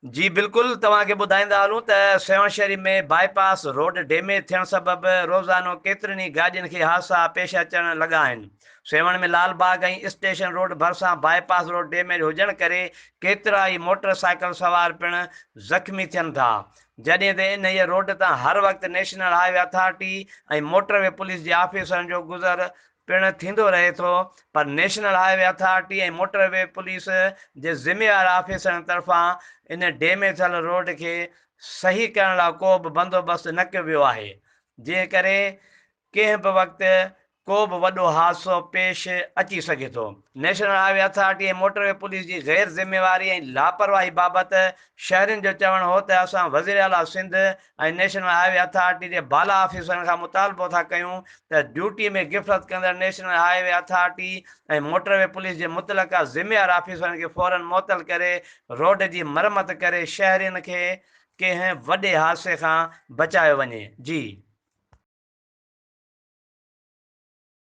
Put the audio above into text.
جي بلڪل توهان کي ٻڌائيندا هلون ته سيوهڻ شريف ۾ باء پاس روڊ ڊيميج ٿيڻ سبب روزانو ڪيترين ئي گاڏين کي حادثا پيش اچڻ لڳا آهن. سيوهڻ ۾ لال باغ ۽ اسٽيشن روڊ ڀرسان باء پاس روڊ ڊيميج هجڻ ڪري ڪيترا ئي موٽر سائيڪل سوار پڻ زخمي ٿين ٿا جڏهن ته انهيء روڊ تان هر وقت national highway authority ۽ motorway police جي آفيسرن جو گذر پڻ ٿيندو رهي ٿو پر national highway authority ۽ motorway police جي ذميوار آفيسرن طرفان ان ڊيميج ٿيل روڊ کي صحيح ڪرڻ لاء ڪو به بندوبست نه ڪيو ويو آهي جنهن ڪري ڪنهن به وقت ڪو به وڏو حادثو پيش اچي سگهي ٿو. National highway authority ۽ motorway police جي غير ذميواري ۽ لاپرواهي بابت شهرين جو چوڻ هو ته اسان وزيراعليٰ Sindh ۽ national high V authority جي بالا آفيسرن کان مطالبو ٿا ڪيون ته ڊيوٽي ۾ غفلت ڪندڙ national highway authority ۽ motorway police جي متعلقه ذميوار آفيسرن کي فورن معطل ڪري روڊ جي مرمت ڪري شهرين کي ڪنهن وڏي حادثي کان بچايو وڃي. جي.